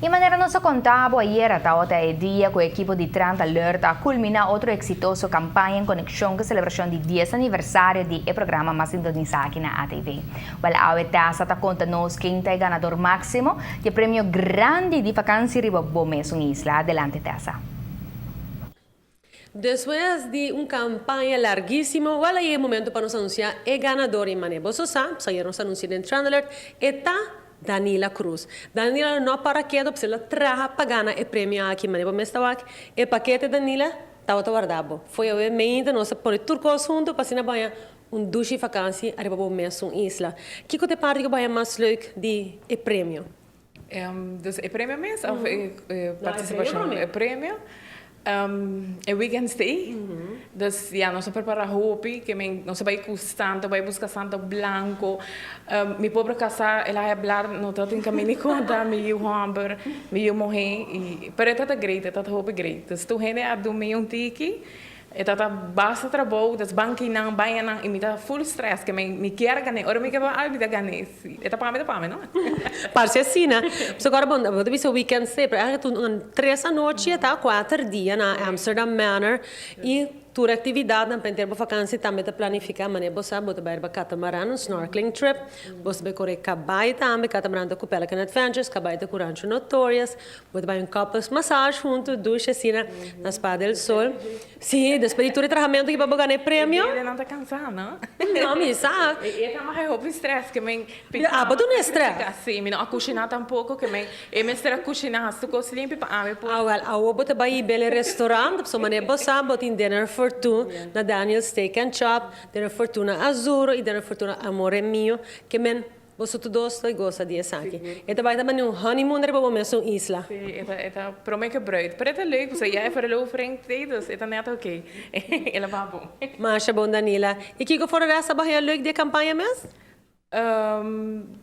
Y manera nos a conta bo ayera, tabata e dia cu e ekipo di Trend Alert a culmina otro exitoso campaña en conexion cu e celebracion di 10 aniversario di e programa mas sintonisa aki na ATV. Wel, awe Tessa ta conta nos ken ta e ganador maximo di e premio grandi di vakantie riba bo mesun isla. Adelante, Tessa. Despues di un campaña larguisimo, wel a yega e momento pa nos anuncia e ganador y mane boso sa, ayer nos anuncia den Trend Alert, e ta Danila Cruz. Danila no para kedo, pues el a traha pa gana e premio aki. Mane bo mes ta wak e pakete, Danila, tabata warda bo. Foi awe mainta nos a pone tur cos hunto pa asina baña un dushi vakantie ariba bo mesun isla. Kico ta e parti cu bo haya mas leuk di e premio? Dus e premio mes of e participacion? E premio. E weekend stay. Dus ya nos a prepara hopi ke men nos a bai ku santo bai buska santo blanco. Mi pobre kasa el a haya blar no tabatin kaminda di konta mi yu homber mi yu muhe y pero e tabata great e tabata hopi great. Dus tur hende a dumi un tiki. E tata basta trabou, des bankinan, bañanan y mi ta full stress ke mi kier gané, ora mi ke bai mi ta gané, si e ta pa mi ta pa mi no. Parce asina. Pasobra ora bo bo ta bisa weekend stay pero eigenlijk ta un tres anochi ta kuater dia na Amsterdam Manor y tur actividadnan pa henter bo vakantie tambe ta planifica manera bo sa bo ta bai riba catamaran un snorkeling trip, bo ta bai kore kabai tambe, catamaran ta ku Pelican Adventures, kabai ta ku Rancho Notorious. Bo ta bai un couples massage hunto, douche asina na Spa del Sol. Sí, despues di tur e trahamentu ki pa bo gana e premio. E dedenan ta cansa, no? No, mi sa. E ta maha hopi stress ke men. Ah, bo duna e stress? Sí, mi no a cushina tampoco ke men e mester a cushina haci tur cos limpi pa ami por. Ah, wel, awo bo ta bai bel e restaurant, pasobra manera bo sa bo tin dinner for two na Daniel's Steak and Chop, dinner for two na Azzurro y dinner for two na Amore Mio, ke men. Boso tur dos lo gosa di esaki. E ta bai ta mane un honeymoon riba bo mesun isla. Sí, e ta e ta prome ke bruid. Pero e ta leuk pasobra ya e verlovering t'ei dus e ta net oké. El a baha bon. Masha bon Danila. I kiko for e rest a baha leuk di e kampaña mes?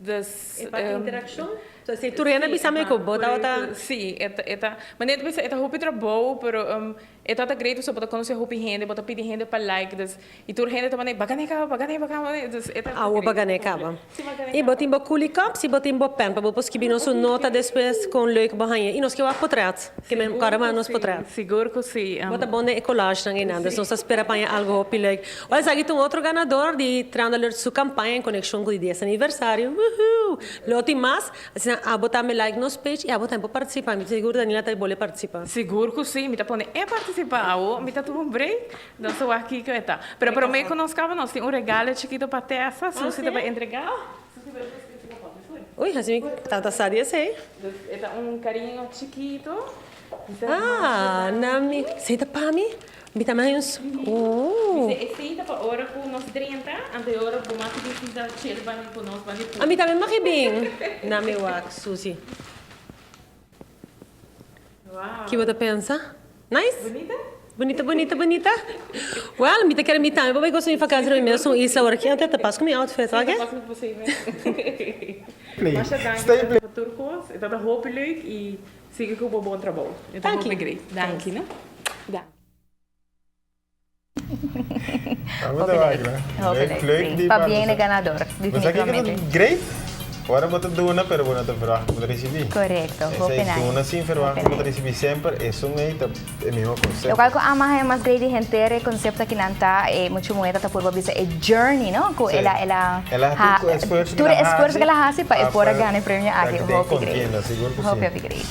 Dus. E parti interakshon? So si tur hende a bisa mi ku bo tabata. Sí, e ta e ta manera ta bisa e ta hopi trabou pero E ta ta great pasobra bo ta conoce hopi hende, bo ta pidi hende pa like, dus y tur hende ta manda ba gane caba, ba gane, ba gane, dus e ta Awo ba gane caba. Y bo tin bo culi cups y bo tin bo pen pa bo por skibi nos un nota despues con leuk bo haña. Y nos ke wak potret, ke men kòrda manda nos potret. Sigur cu si. Bo ta bon den e collagenan einan, dus nos ta spera pa haña algo hopi leuk. Ora esaki ta un otro ganador di Trend Alert su campaña en conexion cu di dies aniversario. Woohoo! Lo tin mas. Asina abo tambe like nos page y abo tambe por participa. Mi ta sigur Daniela ta bole participa. Sigur cu si, mi ta pone e participa awo, mi ta tuma un break, nos ta wak kico e ta. Pero prome cu nos caba nos tin un regalo chikito pa Tessa, Susi ta bay entrega. Susi bay busca su papia fo'i. Uy, haci mi tata sa di esey. Dus e ta un cariño chikito. Ah, na mi, esey ta pa mi? Mi ta maya un Ooh. Dice esey ta pa ora cu nos drenta, anto e ora bo maki bin sinta chill bani cu nos bani pu. Ami tambe maki bin. Na mi wak Susi. Wow. Ki bo ta pensa? Nice? Bunita? Bunita bunita bunita. Well mi ta kere mi tambe pa bai gosa mi vakantie na mi mesun isla ora ki anto ta pas cu mi outfit oke? Si ta pas cu bo Masha danki pa tur cos. E tabata hopi leuk y Sigui cu bo bon trabou. E ta hopi great. Danki no. Danki. Hopi leuk. Hopi leuk, si. Pabien e ganador, definitivamente. Great! Ora bo ta duna pero bo no ta verwacht ku bo ta risibí. Korekto, hopi nice. Duna sin verwacht ku bo ta risibí semper, esun ei ta e mihó konsepto. Lokual ku ama haña mas great di henter e konsepto akinan ta e muchu muhé ta ta purba bisa e journey no ku el a el a ha tur e esfuerso ku el a hasi pa e por a gana e premio aki. Hopi great. Sigur ku si. Hopi hopi great.